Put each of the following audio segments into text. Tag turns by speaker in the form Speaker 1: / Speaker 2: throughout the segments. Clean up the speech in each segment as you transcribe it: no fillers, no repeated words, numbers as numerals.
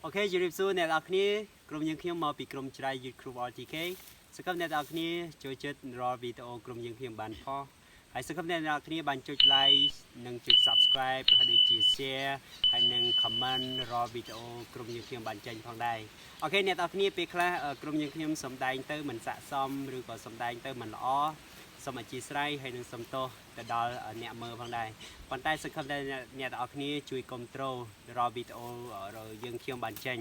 Speaker 1: OK ជម្រាបសួរអ្នកទាំងអស់គ្នាក្រុមយើងខ្ញុំមកពីក្រុមច្រៃ Youth Group RTK សង្ឃឹមអ្នកទាំងអស់គ្នាចូលចិត្តរាល់វីដេអូក្រុមយើងខ្ញុំបានផុសហើយសង្ឃឹមអ្នកទាំងអស់គ្នាបានចុច like និងចុច Subscribe ហើយដូចជា Share ហើយនិង Comment រាល់វីដេអូក្រុមយើងខ្ញុំបានចេញផងដែរ OK អ្នកទាំងអស់គ្នាពេលខ្លះក្រុមយើងខ្ញុំសំដែងទៅមិនស័ក្តិសមឬក៏សំដែងទៅមិនល្អសូមអធ្យាស្រ័យហើយនិងសូមទោសទៅដល់អ្នកមើលផងដែរប៉ុន្តែសង្ឃឹមថាអ្នកទាំងអស់គ្នាជួយគ្រប់គ្រងរាល់វីដេអូយើងខ្ញុំបានចេញ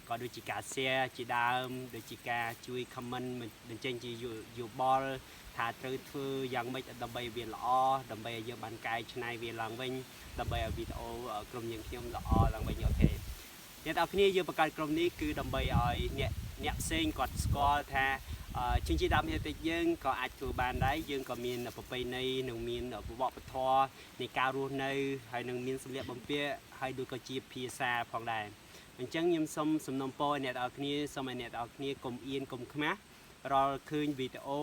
Speaker 1: ក៏ដូចជាការ share ជាដើមដូចជាការជួយ comment បញ្ចេញជាយោបល់ថាត្រូវធ្វើយ៉ាងម៉េចដើម្បីវាល្អដើម្បីឲ្យយើងបានកែច្នៃវាឡើងវិញដើម្បីឲ្យវីដេអូក្រុមយើងខ្ញុំល្អឡើងវិញ OK អ្នកទាំងអស់គ្នាយើងបង្កើតក្រុមនេះគឺដើម្បីឲ្យអ្នកអ្នកផ្សេងគាត់ស្គាល់ថាជនជាតិដើមភាគតិចយើងក៏អាចធ្វើបានដែរយើងក៏មានប្រពៃណីនិងមានវប្បធម៌នៃការរស់នៅហើយនឹងមានសម្លៀកបំពាក់ហើយដូចក៏ជាភាសាផងដែរអញ្ចឹងខ្ញុំសូមសំណូមពរឲ្យអ្នកទាំងអស់គ្នាសូមឲ្យអ្នកទាំងអស់គ្នាកុំអៀនកុំខ្មាស់រាល់ឃើញវីដេអូ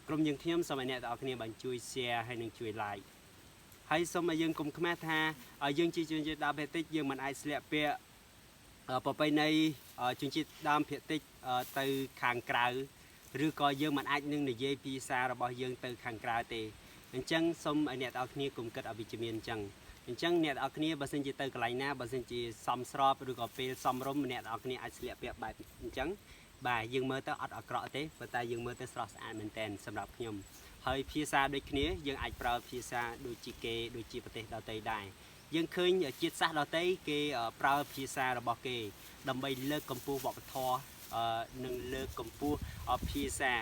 Speaker 1: ក្រុមយើងខ្ញុំសូមឲ្យអ្នកទាំងអស់គ្នាបានជួយ share ហើយនិងជួយ like ហើយសូមឲ្យយើងកុំខ្មាស់ថាយើងជាជនជាតិដើមភាគតិចយើងមិនអាចស្លៀកពាក់ប្រពៃណីជនជាតិដើមភាគតិចទៅខាងក្រៅឬក៏យើងមិនអាចនឹងនិយាយភាសារបស់យើងទៅខាងក្រៅទេអញ្ចឹងសូមឲ្យអ្នកទាំងអស់គ្នាកុំគិតអវិជ្ជមានអញ្ចឹងអញ្ចឹងអ្នកទាំងអស់គ្នាបើសិនជាទៅកន្លែងណាបើសិនជាសមស្របឬក៏ពេលសមរម្យអ្នកទាំងអស់គ្នាអាចស្លៀកពាក់បែបអញ្ចឹងបាទយើងមើលទៅអត់អាក្រក់ទេប៉ុន្តែយើងមើលទៅស្រស់ស្អាតមែនទែនសម្រាប់ខ្ញុំហើយភាសាដូចគ្នាយើងអាចប្រើភាសាដូចជាគេដូចជាប្រទេសដទៃដែរយើងឃើញជាតិសាសន៍ដទៃគេប្រើភាសារបស់គេ ដើម្បីលើកកម្ពស់វប្បធម៌និងលើកកម្ពស់ភាសា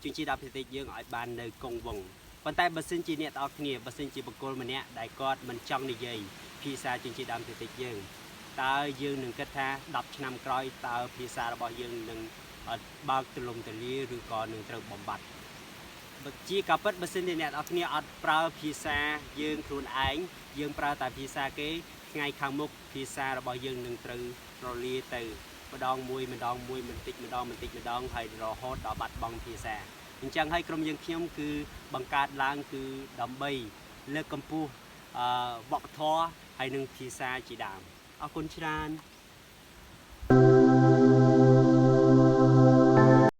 Speaker 1: ជនជាតិដើមភាគតិចយើងឲ្យបាននៅគង់វង្សប៉ុន្តែបើសិនជាអ្នកទាំងអស់គ្នាបើសិនជាបុគ្គលម្នាក់ដែលគាត់មិនចង់និយាយភាសាជនជាតិដើមភាគតិចយើងតើយើងនឹងគិតថា10ឆ្នាំក្រោយតើភាសារបស់យើងនឹងបើកទូលំទូលាយឬក៏នឹងត្រូវបំបត្តិបើជាការពិតបើសិនជាអ្នកទាំងអស់គ្នាអត់ប្រើភាសាយើងខ្លួនឯងយើងប្រើតែភាសាគេថ្ងៃខាងមុខភាសារបស់យើងនឹងត្រូវរលាទៅម្ដងមួយម្ដងមួយបន្តិចម្ដងបន្តិចម្ដងហើយរហូតដល់បាត់បង់ភាសាអញ្ចឹងហើយក្រុមយើងខ្ញុំគឺបង្កើតឡើងគឺដើម្បីលើកកម្ពស់អឺវប្បធម៌ហើយនិងភាសាជាដើមអរគុណច្រើន។